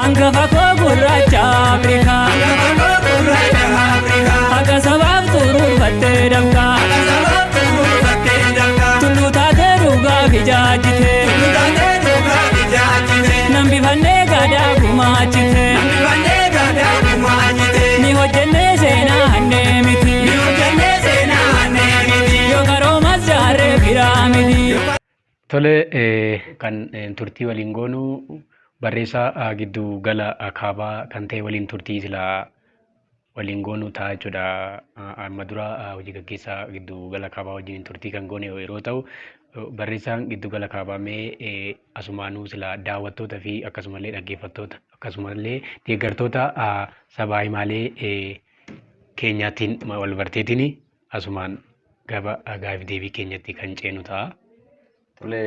Hangafa koo gurraacha Afrikaa. Haqa sabaaf xuruurfattee dafqaa. Tulluu taatee dhugaaf ijaajjite. Nan bifannee gadaa gumaachite. Ni hojjennee seenaa hannee miti. Yoo qaroomas jaarree firaa miti. Tole, kan turtii waliin goonu barreessaa giddu gala kaabaa kan ta'e waliin turtii silaa waliin goonu ta'a jechuudha. Amma dura hojii gaggeessaa giddu gala kaabaa wajjin turtii kan goone yeroo ta'u, barreessaan giddu gala kaabaa mee asumaanuu silaa daawwattoota fi akkasumallee dhaggeeffattoota akkasumallee deeggartoota sabaa himaalee keenyaatiin wal barteetiin asumaan gaba gaafii deebii keenyatti kan ceenu ta'a. Tole,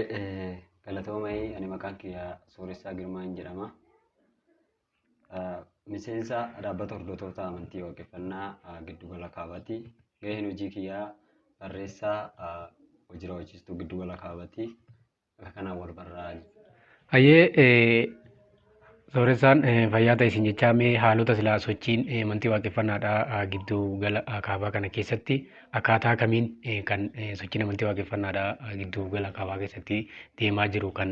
galatoomai. Ani maqaan kiyya Sooressaa Girmaan jedhama. Miseensa dhaabbata hordoftoota amantii waaqeffannaa giddugala kaabaati. Gaheen hojii kiyyaa barreessaa hojii raawwachiistuu giddugala kaabaati. Akka kanaan wal barraa. Hayyee, Sooressaan, fayyaa ta'e isin jechaa, mee haalota silaa sochiin amantii waaqeffannaadhaa giddu gala kaabaa kana keessatti akkaataa kamiin kan sochiin amantii waaqeffannaadhaa giddu gala kaabaa keessatti deemaa jiru kan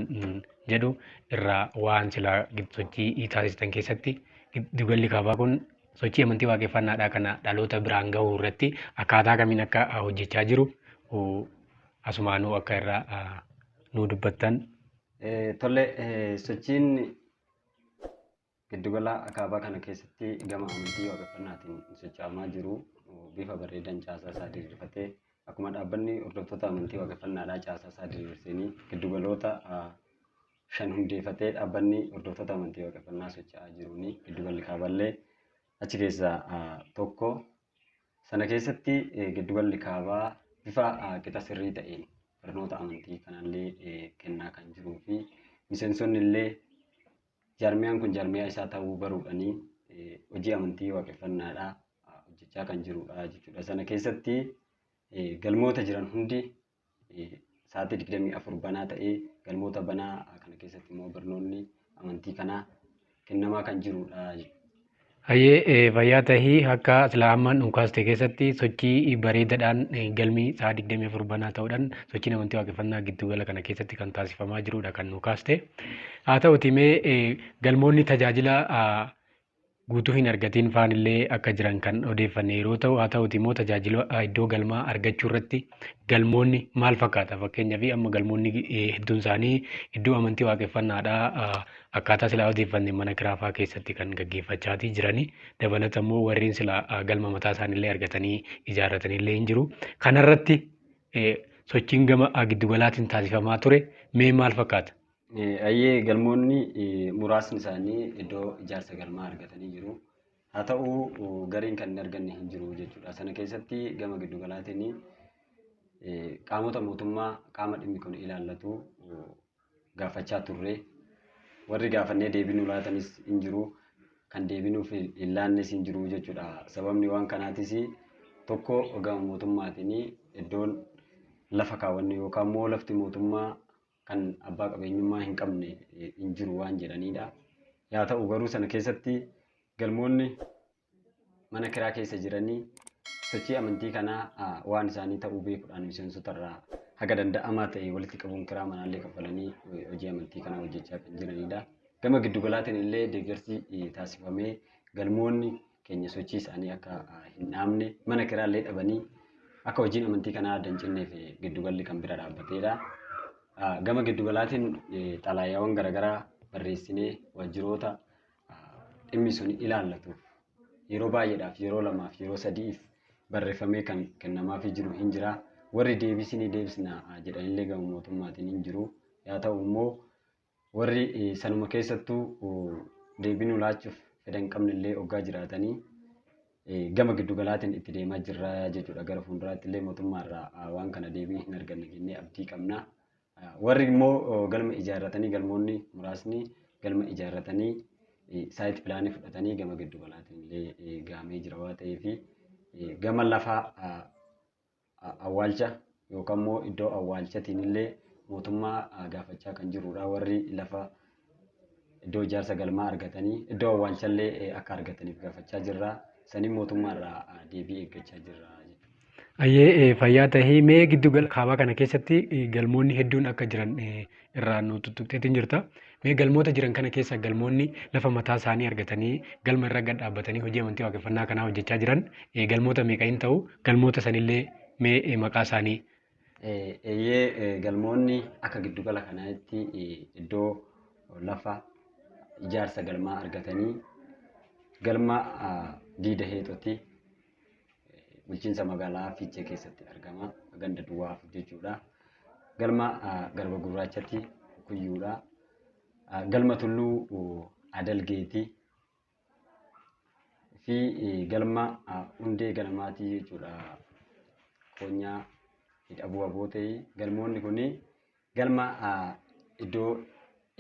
jedhu irraa, waan silaa sochii taasistan keessatti giddu galli kaabaa kun sochii amantii waaqeffannaadhaa kana dhaloota biraan gahuu irratti akkaataa kamiin akka hojjechaa jiru asumaanuu akka irraa nuu dubbattan. Tole, sochiin giddugala kaabaa kana keessatti gama amantii waaqeffannaatiin socho'amaa jiru bifa bareedan caasaa isaa diriirfatee, akkuma dhaabbanni hordoftoota amantii waaqeffannaadhaa caasaa isaa diriirsanii giddugaloota shan hundeeffatee dhaabbanni hordoftoota amantii waaqeffannaa socho'aa jiruuni, giddugalli kaaballee achi keessaa tokko. Sana keessatti giddugalli kaabaa bifa qixa sirrii ta'een barnoota amantii kanallee kennaa kan jiruu fi miseensonni illee jaarmiyaan kun jaarmiyaa isaa ta'uu baruudhanii hojii amantii waaqeffannaadhaa hojjechaa kan jirudha jechuudha. Sana keessatti galmoota jiran hundi sa'aatii 24 banaa ta'ee, galmoota banaa kana keessatti immoo barnoonni amantii kanaa kennamaa kan jirudha. Hayyee, fayyaa tahii. Akka silaa amma nu kaaste keessatti sochii bareedaadhaan galmii sa'a 24 banaa ta'uudhaan sochiin amantii waaqeffannaa giddugala kana keessatti kan taasifamaa jirudha kan nu kaaste. Haa ta'uti, mee galmoonni tajaajila guutuu hin argatiin faan illee akka jiran kan odeeffanne yeroo ta'u, haa ta'uti immoo tajaajila iddoo galmaa argachuu irratti galmoonni maal fakkaata? Fakkeenyaaf, amma galmoonni hedduun isaanii iddoo amantii waaqeffannaadhaa akkaataa silaa odeeffanne mana kiraafaa keessatti kan gaggeeffachaatii jiranii, dabalata immoo warreen silaa galma mataa isaaniillee argatanii ijaarratanillee hin jiru. Kanarratti sochiin gama giddugalaatiin taasifamaa ture mee maal fakkaata? Ayyee, galmoonni muraasni isaanii iddoo ijaarsa galmaa argatanii jiru. Haa ta'u, gariin kan hin arganne hin jiru jechuudha. Sana keessatti gama giddugalaatiin qaamota mootummaa qaama dhimmi kun ilaallatu gaafachaa turre. Warri gaafannee deebii nu laatanis hin jiru. Kan deebii nuuf hin laannes hin jiru jechuudha. Sababni waan kanaatis tokko gama mootummaatiin iddoon lafa kaawwanne yookaan immoo lafti mootummaa kan abbaa qabeenyummaa hin qabne hin jiru waan jedhanidha. Yaa ta'u garuu, sana keessatti galmoonni mana kiraa keessa jiranii sochii amantii kanaa waan isaanii ta'uu beekuudhaan miseensota irraa haga danda'amaa ta'e walitti qabuun kiraa manaallee kaffalanii hojii amantii kanaa hojjechaa kan jiranidha. Gama giddugalaatiin illee deeggarsi taasifamee galmoonni keenya sochii isaanii akka hin dhaabne, mana kiraallee dhabanii akka hojiin amantii kanaa adda hin cinneef giddugalli kan bira dhaabbateedha. Gama giddugalaatiin xalaayaawwan garaagaraa barreessinee waajjiroota dhimmi sun ilaallatuuf yeroo baay'eedhaaf, yeroo lamaaf, yeroo sadiif barreeffamee kan kennamaafii jiru hin jira. Warri deebisinii deebisna jedhanillee gama mootummaatiin hin jiru. Yaa ta'u immoo, warri sanuma keessattuu deebii nu laachuuf fedha hin qabne illee hoggaa jiraatanii gama giddugalaatiin itti deemaa jirra jechuudha. Gara fuulduraatti illee mootummaarraa waan kana deebii hin arganne jennee abdii qabna. Warri immoo galma ijaarratanii, galmoonni muraasni galma ijaarratanii site planii fudhatanii gama giddugalaatiin illee gahamee jira waan ta'eef, gama lafaa awwaalcha yookaan immoo iddoo awwaalchatiin illee mootummaa gaafachaa kan jirudha. Warri lafa Iddoo ijaarsa galmaa argatanii iddoo awwaalchallee akka argataniif gaafachaa jirra. Sanii mootummaarraa deebii eeggachaa jirra jechuudha. Ayyee, fayyaa tahii. Mee giddugala kaabaa kana keessatti galmoonni hedduun akka jiran irraa nu tuttuqxeetiin jirta. Mee galmoota jiran kana keessa galmoonni lafa mataa isaanii argatanii galma irra gad dhaabbatanii hojii amantii waaqeffannaa kanaa hojjechaa jiran galmoota meeqa hin ta'u? Galmoota sanillee mee maqaa isaanii. Eeyyee, galmoonni akka giddugala kanaatti iddoo lafa ijaarsa galmaa argatanii galma Diida Heexotti bulchiinsa magaalaa Fiichee keessatti argama. Ganda Duwwaa afur jechuudha. Galma Garba Gurraachatti Kuyyuudha. Galma Tulluu Adalgeeti fi galma Hundee Ganamaatii jechuudha. Koonyaa Hidhabuu Abootee. Galmoonni kun galma iddoo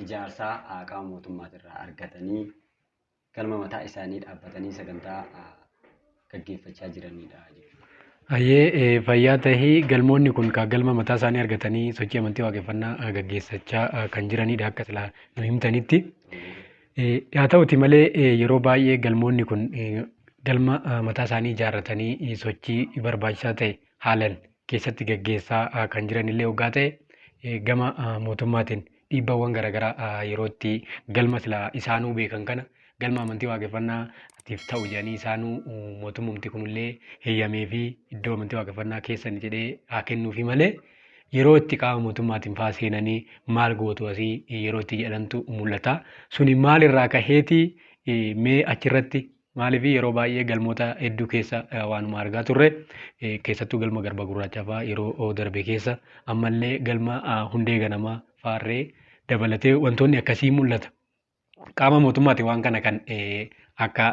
ijaarsaa qaama mootummaatirraa argatanii galma mataa isaanii dhaabbatanii sagantaa gaggeeffachaa jiranidha jechuudha. Ayyee, fayyaa tahii. Galmoonni kun kan galma mataa isaanii argatanii sochii amantii waaqeffannaa gaggeessachaa kan jiranidha akka silaa nu himtanitti. Haa ta'uti malee, yeroo baay'ee galmoonni kun galma mataa isaanii ijaarratanii sochii barbaachisaa ta'e haalan keessatti gaggeessaa kan jiran illee hoggaa ta'e, gama mootummaatiin dhiibbaawwan garaagaraa yeroo itti galma silaa isaanuu beekan kana galma amantii waaqeffannaatiif ta'u jedhanii isaanuu mootummumti kunillee heeyyamee fi iddoo amantii waaqeffannaa keessan jedhee haa kennuufi malee, yeroo itti qaama mootummaatiin faa seenanii maal gootu asii yeroo itti jedhantu mul'ata. Suni maalirraa kaheeti? Mee achirratti maaliif yeroo baay'ee galmoota hedduu keessa waanuma argaa turre, keessattuu galma Garba Gurraachaa fa'aa yeroo darbe keessa, ammallee galma Hundee Ganamaa fa'aarree dabalatee wantoonni akkasii mul'ata. Qaama mootummaati waan kana kan akka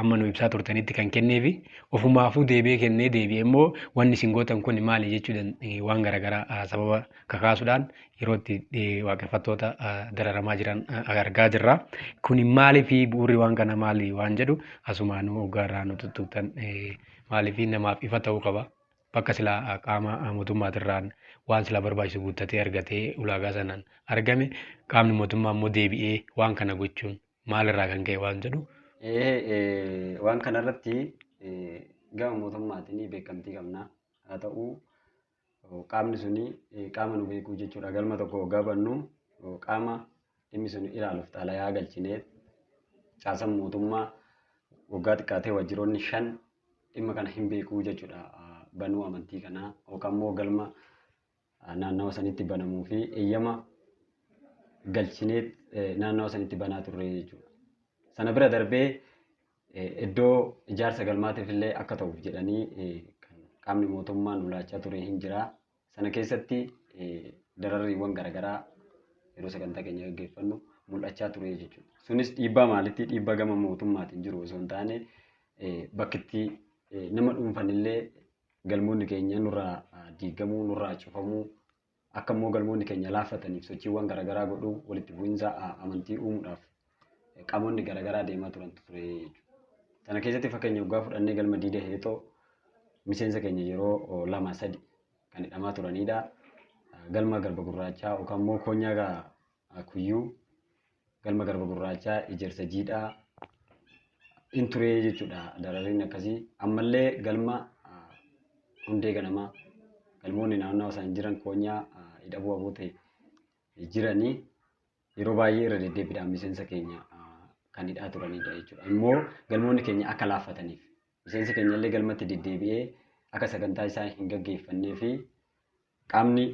amma nu ibsaa turtanitti kan kenneefi ofumaafuu deebi'ee kennee, deebi'ee immoo wanni isin gootan kun maali jechuudhaan waan garaagaraa sababa kakaasuudhaan yeroo itti waaqeffattoota dararamaa jiran argaa jirra. Kuni maaliif, bu'uurri waan kana maali waan jedhu asumaanuu hoggaarraa nu tuttuqtan, maaliif namaaf ifa ta'uu qaba. Bakka silaa qaama mootummaatirraan waan silaa barbaachisu guuttatee argatee ulaagaa sanaan argame, qaamni mootummaa immoo deebi'ee waan kana gochuun maalirraa kan ka'e waan jedhu. Waan kanarratti gama mootummaatiin beekamtii qabna. Haa ta'u, qaamni suni qaama nu beekuu jechuudha. Galma tokko hoggaa bannu qaama dhimmi sun ilaaluuf xalayaa galchinee, caasaan mootummaa waggaa xiqqaatee waajjiroonni 5 dhimma kana hin beekuu jechuudha. Banuu amantii kanaa yookaan immoo galma naannawa sanitti banamuu fi eeyyama galchinee naannawa sanitti banaa turre jechuudha. Sana bira darbee iddoo ijaarsa galmaatiif illee akka ta'uuf jedhanii qaamni mootummaa nu laachaa ture hin jira. Sana keessatti dararriiwwan garaagaraa yeroo sagantaa keenya gaggeeffannu mul'achaa ture jechuudha. Sunis dhiibbaa maalitti, dhiibbaa gama mootummaatiin jiru osoo hin taane, bakki itti nama dhuunfanillee galmoonni keenya nurraa diigamuu, nurraa cufamuu, akka immoo galmoonni keenya laaffataniif sochiiwwan garaagaraa godhuu, walitti bu'iinsa amantii uumuudhaaf qaamonni garaagaraa deemaa turantu ture jechuudha. Sana keessatti fakkeenya waggaa fudhannee galma Diida Heexoo miseensa keenya yeroo 2 3 kan hidhamaa turanidha. Galma Garba Gurraachaa yookaan immoo Koonyaa Kuyyuu, galma Garba Gurraachaa, Ijarsa Jiidhaa in ture jechuudha dararriin akkasii. Ammallee galma Hundee Ganamaa, galmoonni naannawaa isaan jiran koonyaa Hidhabuu Abootee jiranii yeroo baay'ee irra deddeebiidhaan miseensa keenya kan hidhaa turanidha jechuudha. Immoo galmoonni keenya akka laaffataniif miseensi keenya illee galmatti deddeebi'ee akka sagantaa isaa hin gaggeeffannee fi qaamni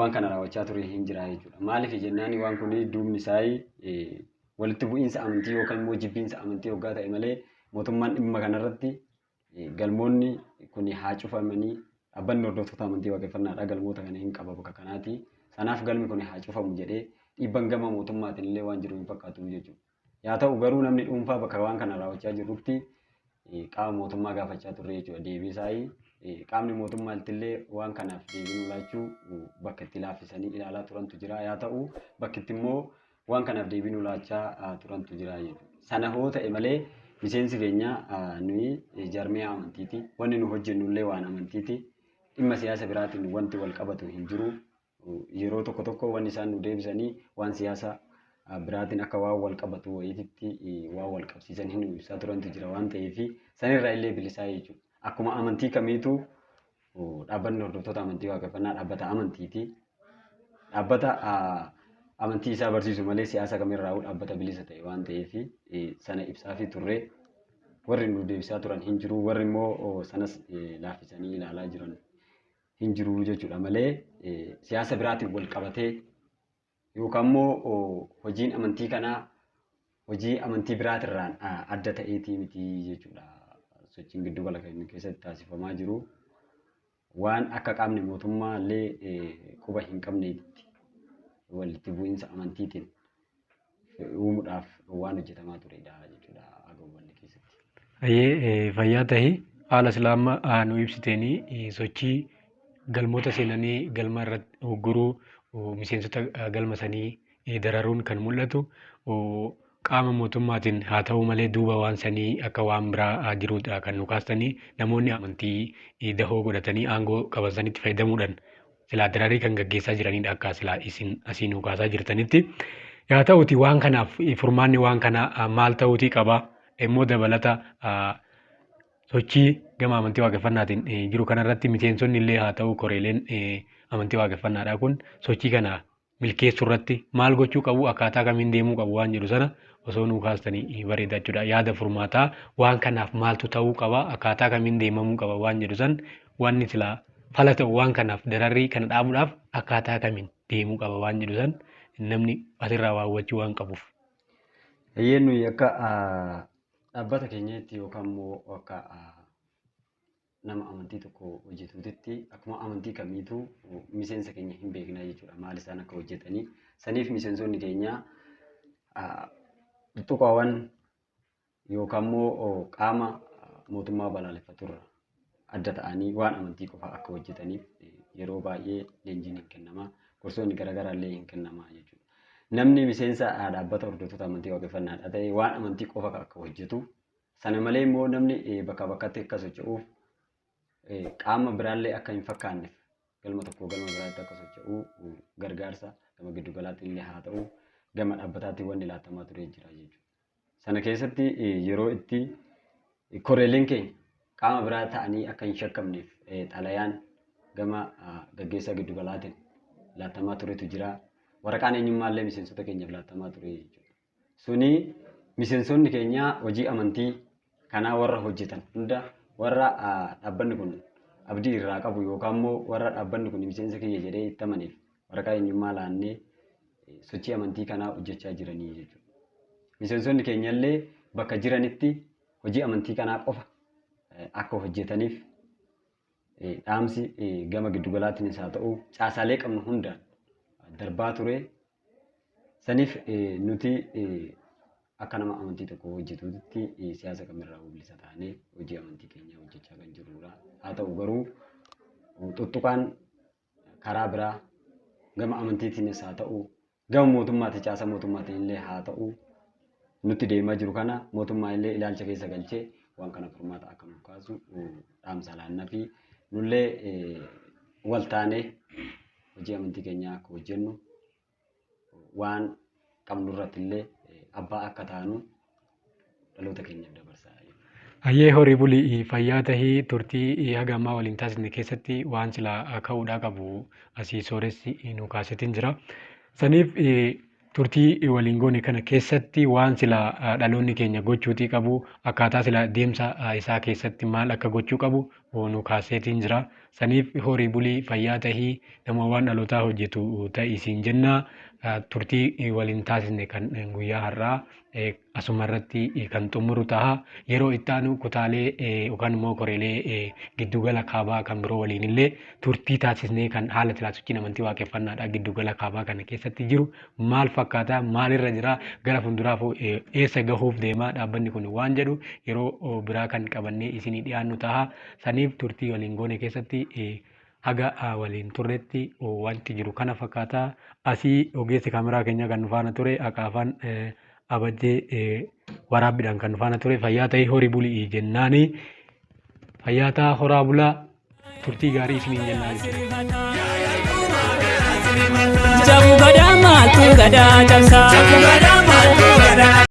waan kana raawwachaa ture hin jira jechuudha. Maaliif jennaan, waan kun duubni isaa walitti bu'iinsa amantii yookaan immoo jibbiinsa amantii hoggaa ta'e malee, mootummaan dhimma kanarratti galmoonni kun haa cufamanii, dhaabbanni hordoftoota amantii waaqeffannaadha galmoota kana hin qaba bakka kanaati. Sanaaf galmi kun haa cufamu jedhee dhiibban gama mootummaatiin illee waan jiru hin fakkaatu jechuudha. Yaa ta'u garuu, namni dhuunfaa bakka waan kana raawwachaa jirrutti qaama mootummaa gaafachaa turre jechuudha. Deebii isaa qaamni mootummaa illee waan kanaaf deebii nu laachuu bakka itti laaffisanii ilaalaa turantu jira. Yaa ta'u, bakki itti immoo waan kanaaf deebii nu laachaa turantu jira jechuudha. Sana hoo ta'e malee, miseensi keenya nuyi jarmiyaa amantiiti. Wanni nu hojjennu illee waan amantiiti. Dhimma siyaasa biraatiin wanti wal qabatu hin jiru. Yeroo tokko tokko wanni isaan nu deebisanii waan siyaasa biraatiin akka waan wal qabatu wayiititti waan wal qabsiisan hin ibsaa turantu jira waan ta'eef sanirraa illee bilisaa jechuudha. Akkuma amantii kamiituu dhaabbanni hordoftoota amantii waaqeffannaa dhaabbata amantiiti. Dhaabbata amantii isaa barsiisu malee siyaasa kamirraa dhaabbata bilisa ta'e waan ta'eef sana ibsaafii turre. Warri nu deebisaa turan hin jiru. Warri immoo sanas laaffisanii ilaalaa jiran hin jiru jechuudha malee siyaasa biraatiin wal qabatee yookaan immoo hojiin amantii kanaa hojii amantii biraatirraan adda ta'eetii miti jechuudha. Sochiin giddugala keenya keessatti taasifamaa jiru waan akka qaamni mootummaa illee quba hin qabneetti walitti bu'iinsa amantiitiin uumuudhaaf waan hojjetamaa turedha jechuudha haga hubanne keessatti. Hayyee, fayyaa tahi. Haala silaa amma nu ibsiteenii sochii galmoota seenanii galma irratti ugguruu, miseensota galma sanii dararuun kan mul'atu qaama mootummaatiin haa ta'u malee duuba waan sanii akka waan biraa jirudha kan nu kaastanii. Namoonni amantii dahoo godhatanii aangoo qaban sanitti fayyadamuudhaan silaa dararii kan gaggeessaa jiranidha akka silaa isin asii nu kaasaa jirtanitti. Yaa ta'uti, waan kanaaf furmaanni waan kanaa maal ta'uutii qaba? Immoo dabalata sochii gama amantii waaqeffannaatiin jiru kanarratti miseensonni illee haa ta'u koreeleen amantii waaqeffannaadhaa kun sochii kana milkeessuu irratti maal gochuu qabu, akkaataa kamiin deemuu qabu waan jedhu sana osoo nuu kaastanii bareeda jechuudha. Yaada furmaataa waan kanaaf maaltu ta'uu qaba, akkaataa kamiin deemamuu qaba waan jedhu san, wanni silaa fala ta'u waan kanaaf dararrii kana dhaabuudhaaf akkaataa kamiin deemuu qaba waan jedhu san namni asirraa waa hubachuu waan qabuuf. Eeyyee, nuyi akka dhaabbata keenyatti yookaan immoo akka nama amantii tokko hojjetuutitti akkuma amantii kamiituu miseensa keenya hin beekna jechuudha, maal isaan akka hojjetanii. Saniif miseensonni keenya tuttuqaawwan yookaan immoo qaama mootummaa balaaleffaturra adda ta'anii waan amantii qofa akka hojjetaniif yeroo baay'ee leenjiin hin kennama. Gorsoonni garaagaraa illee hin kennama jechuudha. Namni miseensa dhaabbata hordoftoota amantii waaqeffannaadha ta'e waan amantii qofa akka hojjetu, sana malee immoo namni bakka bakkatti akka socho'uuf qaama biraallee akka hin fakkaanneef galma tokko galma biraatti akka socho'u gargaarsa gama giddugalaatti illee haa ta'u gama dhaabbataatti wanni laatamaa ture jira jechuudha. Sana keessatti yeroo itti koreeleen keenya qaama biraa ta'anii akka hin shakkamneef xalayaan gama gaggeessaa giddugalaatiin laatamaa turetu jira. Waraqaan eenyummaallee miseensota keenyaaf laatamaa ture jechuudha. Suni miseensonni keenya hojii amantii kanaa warra hojjetan hunda, warra dhaabbanni kun abdii irraa qabu yookaan immoo warra dhaabbanni kun miseensa kiyya jedhee itti amaneef waraqaa eenyummaa laannee sochii amantii kanaa hojjechaa jiranii jechuudha. Miseensonni keenyallee bakka jiranitti hojii amantii kanaa qofa akka hojjetaniif dhaamsi gama giddugalaatiinis haa ta'u caasaalee qabnu hundaan darbaa ture. Saniif nuti akka nama amantii tokko hojjetuutti siyaasa kamirraa bilisa taanee hojii amantii keenyaa hojjechaa kan jirrudha. Haa ta'u garuu tuttuqaan karaa biraa gama amantiitiinis haa ta'u gama mootummaatiin, caasa mootummaatiin illee haa ta'u, nutti deemaa jiru kana mootummaa illee ilaalcha keessa galchee waan kana furmaata akka nuuf kaasu dhaamsa laannaa fi nullee wal taanee hojii amantii keenyaa akka hojjennu, waan qabnu irratti illee abbaa akka taanu dhaloota keenyaaf dabarsaa. Hayyee, horii bulii, fayyaa tahii. Turtii haga ammaa waliin taasisne keessatti waan silaa ka'uudhaa qabu asii sooressi nu kaasetiin jira. Saniif turtii waliin goone kana keessatti waan silaa dhaloonni keenya gochuutii qabu, akkaataa silaa deemsa isaa keessatti maal akka gochuu qabu nu kaaseetiin jira. Saniif horii bulii, fayyaa tahii, nama waan dhalootaa hojjetu ta'i siin jenna. Turtii waliin taasisne kan guyyaa har'aa asuma irratti kan xumuru ta'a. Yeroo itti aanu kutaalee yookaan immoo koreelee giddugala kaabaa kan biroo waliin illee turtii taasisnee kan haala silaa sochiin amantii waaqeffannaadha giddugala kaabaa kana keessatti jiru maal fakkaata, maalirra jira, gara fuulduraaf eessa gahuuf deema dhaabbanni kun waan jedhu yeroo biraa kan qabannee isinii dhiyaannu ta'a. Saniif turtii waliin goone keessatti haga waliin turretti wanti jiru kana fakkaata. Asii ogeessi kaameraa keenyaa kan nu faana ture, Aqaafaan Abajjee, waraabbiidhaan kan nu faana ture, fayyaa ta'ii, horii bulii jennaani. Fayyaa ta'a, horaa bulaa, turtii gaarii isiniin jennaan jechuudha. Cabuu gadaa maaltu gadaa cabsaa? Gadaa maaltu gadaa.